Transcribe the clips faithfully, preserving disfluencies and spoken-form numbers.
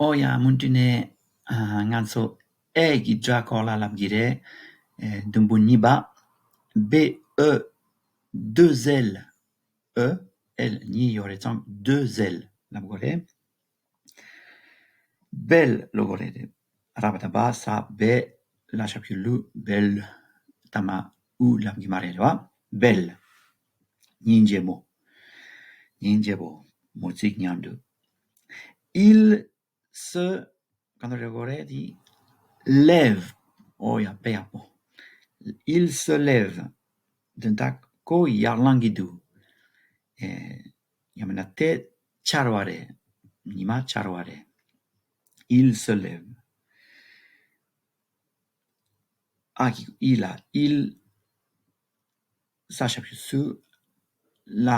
ཨོ་ཡ། མུ་མཐུད་ནས་ཨ་ང་ཚོ་ཨེ་གི་སྒྲ་སྐོར་ལ་ལབ་ཀྱི་རེད། ཨེ་དུམ་བུ་གཉིས་པ། B E deux L E། L གཉིས་ཡོད་རེད་ཙང་deux L ལབ་དགོས་རེད། Belle ལབ་དགོས་རེད། ར་བ་ཏ་བ་ས་བེ་ལ་ཞབས་ཀྱུ་ལུ། Belle། ཐ་མ་ཨུ་ལབ་ཀྱི་མ་རེད་བ། Belle། སྙིང་རྗེ་མོ། སྙིང་རྗེ་པོ། མོ་ཚིག་མཉམ་དུ། Il se གང་དུ་རེད་གོ་རེད་དེ། Lève། ཨོ་ཡ། དཔེ་ཡག་པོ། Il se lève། དོན་དག་ཁོ་ཡར་ལངས་ཀྱི་འདུག་ཨེ། ཡང་མིན་ན་དེ་ཆར་བ་རེད། ཉི་མ་ཆར་བ་རེད། Il se lève། ཨ་གི་ཨི་ལ་il། ས་ཞབས་ཀྱུ་སུ། ལ་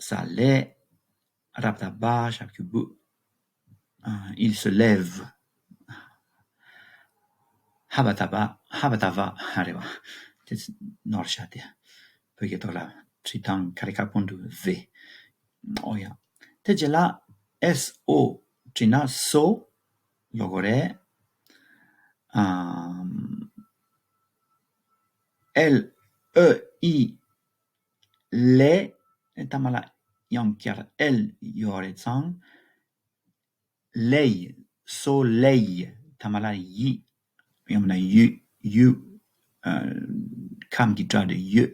ས་ལེ། ར་བ་ཏ་བ་ཞབས་ཀྱུ་བུ། ཨ། Il se lève། ཧ་བ་ཏ་བ། ཧ་བ་ཏ་བ་ཧ་རེད་བ། དེ་ནོར་ཤ་དེ། བོད་སྐད་ཐོག་ལ་བྲིས་སྟངས་ག་རེ་ཁག་པོ་འདུག་བེ། ཨོ་ཡ། དེ་རྗེས་ལ་S O བྲིས་ན་སོ་ལབ་དགོས་རེད། ཨམ། L E I ལེ། ཐ་མ་ལ་ཡང་བསྐྱར་L ཡོད་རེད་ཙང་། Lei། Soleil། ཐ་མ་ལ་ཡི། ཡང་མིན་ན་ཡུ། ཡུ། ཨ། ཁམས་ཀྱི་སྒྲ་དེ་ཡུ།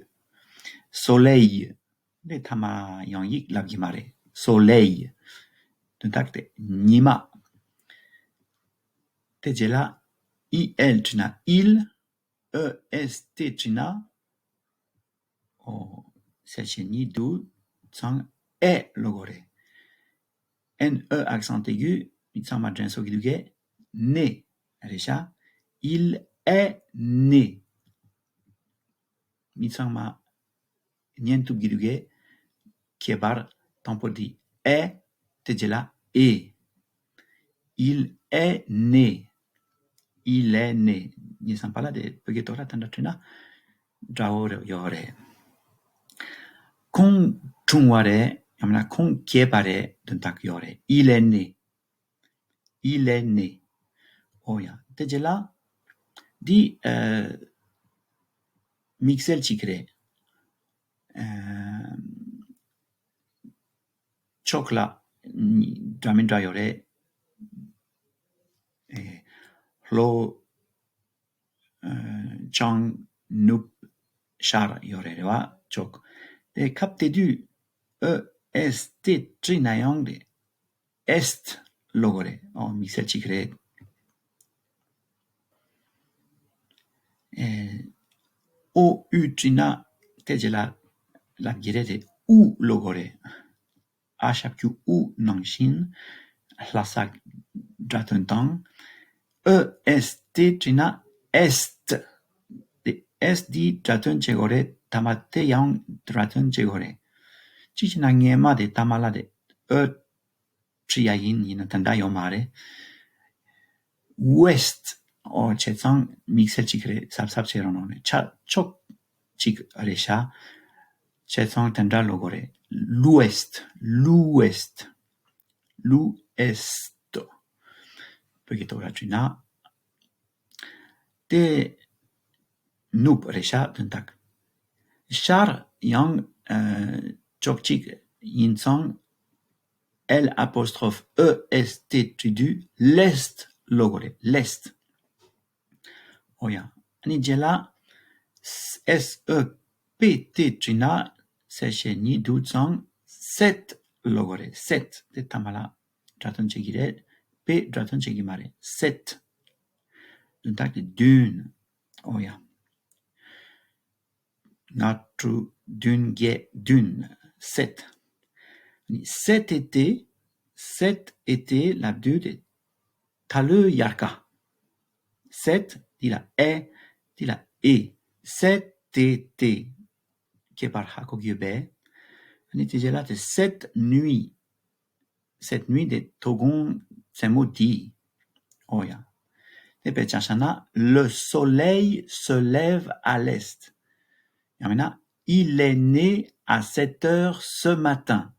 Soleil། འདི་ཐ་མ་ཡང་ཡིག་ལབ་ཀྱི་མ་རེད། Soleil། དོན་དག་དེ་ཉི་མ། དེ་རྗེས་ལ་E L བྲིས་ན་il། E S T བྲིས་ན། ཨོ། གསལ་བྱེད་གཉིས་འདུག་ཙང་ཨེ་ལབ་དགོས་རེད། N E accent aigu། མི་ཚང་མ་དྲན་གསོ་གི་འདུག་གས། Né། རེད་ཤག Il est né། མི་ཚང་མ་ཉན་ཐུབ་ཀྱི་འདུག་གས། ཁྱད་པར་དང་པོ་འདི་ཨེ། དེ་རྗེས་ལ་ཨེ། Il est né། Il est né། ངས་བསམ་པ་ལ་དེ་བོད་སྐད་ཐོག་ལ་དེ་འདྲ་བྲིས་ན་འདྲ་བོ་རེ་ཡོད་རེད། ཁོང་འཁྲུངས་པ་རེད། ཡང་མིན་ན་ཁོང་སྐྱེས་པ་རེད། དོན་དག་ཡོད་རེད། Il est né། Il est né། ཨོ་ཡ། དེ་རྗེས་ལ་འདི་ཨ་དམིགས་བསལ་གཅིག་རེད། ཨ། ཕྱོགས་ལ་འདྲ་མི་འདྲ་ཡོད་རེད། ཨེ། ལྷོ། ཨ། བྱང་། ནུབ། ཤར་ཡོད་རེད། རེད་བ། ཕྱོགས། དེ་སྐབས་དེ་དུས་ཨེ་ཨེས་ཏི་བྲིས་ན་ཡང་རེད། Est ལབ་དགོས་རེད། ཨོ། དམིགས་བསལ་གཅིག་རེད། ཨེ། ཨོ་ཨུ་བྲིས་ན་དེ་རྗེས་ལ་ལབ་ཀྱི་རེད་དེ། ཨུ་ལབ་དགོས་རེད། ཨ་ཞབས་ཀྱུ་ཨུ་ནང་བཞིན་ལྷ་ས་སྒྲ་དོན་དང་། ཨེ་ཨེས་ཏི་བྲིས་ན་Est། དེ་Est འདི་སྒྲ་དོན་བྱེད་དགོས་རེད། ཐ་མ་དེ་ཡང་སྒྲ་དོན་བྱེད་དགོས་རེད། གཅིག་བྱས་ན་སྔས་མ་དེ་ཐ་མ་ལ་དེ་ཨེ་བྲིས་ཡ་ཡིན། ཡིན་ན་དེ་འདྲ་ཡོད་མ་རེད། Ouest ཨོ་བྱས་ཙང་དམིགས་བསལ་གཅིག་རེད། གཟབ་གཟབ་བྱེད་རོགས་གནང་རེད། ཆ་ཕྱོགས་གཅིག་རེད་ཤག་བྱས་ཙང་དེ་འདྲ་ལབ་དགོས་རེད། L'Ouest། L'Ouest། L'Ouest། བོད་སྐད་ཐོག་ལ་བྲིས་ན། དེ་ནུབ་རེད་ཤག་དོན་དག་ཤར་ཡང་ཨ་ཕྱོགས་གཅིག་ཡིན་ཙང་། L apostrophe E S T བྲིས་དུས་l'Est ལབ་དགོས་རེད། L'Est། ཨོ་ཡ། ཨ་ནི་རྗེས་ལ་S E P T བྲིས་ན་གསལ་བཤད་གཉིས་འདུག་ཙང་Sept ལབ་དགོས་རེད། Sept དེ་ཐ་མ་ལ་སྒྲ་དོན་བྱེད་ཀྱི་རེད། P སྒྲ་དོན་བྱེད་ཀྱི་མ་རེད། Sept། དོན་དག་དེ་བདུན། ཨོ་ཡ། ལྔ་དྲུག་བདུན་བརྒྱད་བདུན། Sept། Cet été། Cet été ལབ་དུས་དེ་ད་ལོའི་དབྱར་ཁ། Cet འདི་ལ་ཨེ། འདི་ལ་ཨེ། Cet été། ཁྱད་པར་ཧ་གོ་གི་ཡོད་པས། ཨ་ནི་དེ་རྗེས་ལ་དེ་cette nuit། Cette nuit དེ་དོ་དགོང་མཚན་མོ་འདི། ཨོ་ཡ། དེ་དཔེ་ཆ་བཞག་ན། Le soleil se lève à l'est། ཡང་མིན་ན། Il est né à sept heures ce matin།